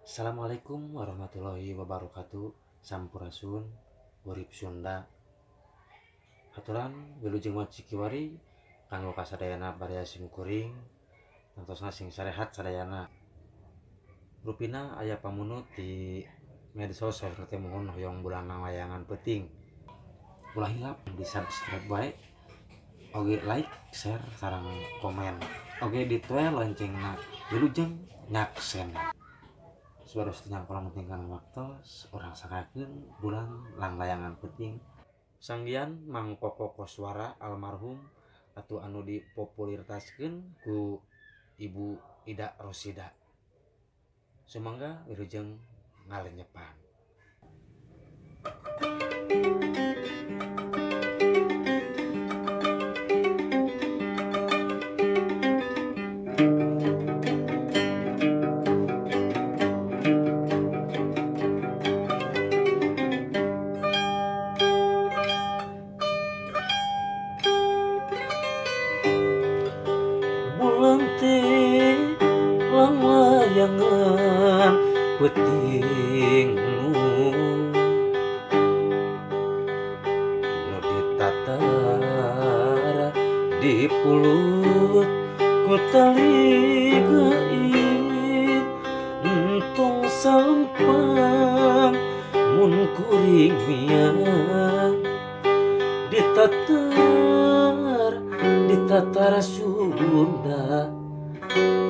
Assalamualaikum warahmatullahi wabarakatuh. Sampurasun Urip Sunda. Aturan wilujeng wacikiwari kanggo kasadayana baraya simkuring tangtosna sing sarehat sadayana. Rupina aya pamunut di medsos teh muhun hoyong bulan layangan peuting. Ulah hilap di subscribe wae, oge like, share, sareng komen. Oge ditoel loncengna wilujeng nyaksen. Suara nyangkolang tingkana waktos urang sakakeun bulan langlayangan peuting. Sanggian Mang Koko Koswara almarhum atau anu dipopularitaskeun ku Ibu Ida Rosida. Sumangga wilujeng ngalenyepan. Bulan teh langlayangan peuting nu ditatar dipulut ku tali gaib entong salempang mun kuring miang ditatar Sunda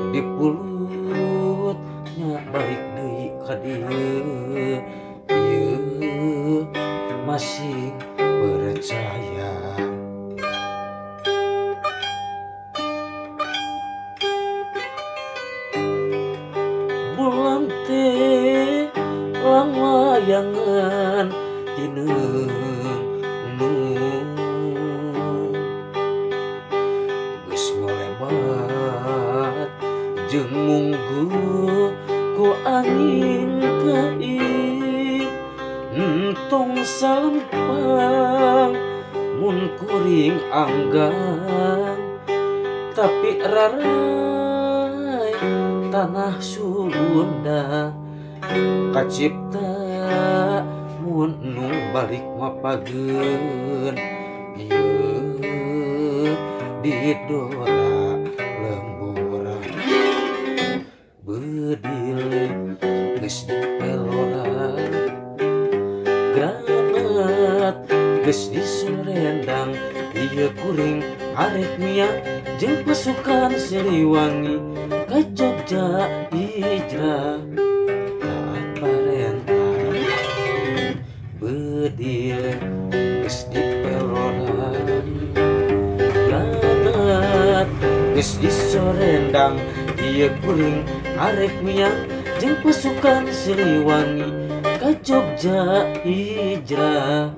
dipulut nya balik deui ka dieu ieu masih percaya. Bulan teh langlayangan tineung nu geus ngolebat jeung munggu ku angin gaib entong salempang mun kuring anggang tapi rarai tanah Sunda kacipta mun nu balik mapageun ieu didora lembura bedil geus dipeloran granat geus disurendang ieu kuring arek miang jeung pasukan Siliwangi ka Jogja hijrah taat parentah bedil geus dipeloran granat geus disorendang ieu kuring arek miang jeung pasukan Siliwangi ka Jogja hijrah.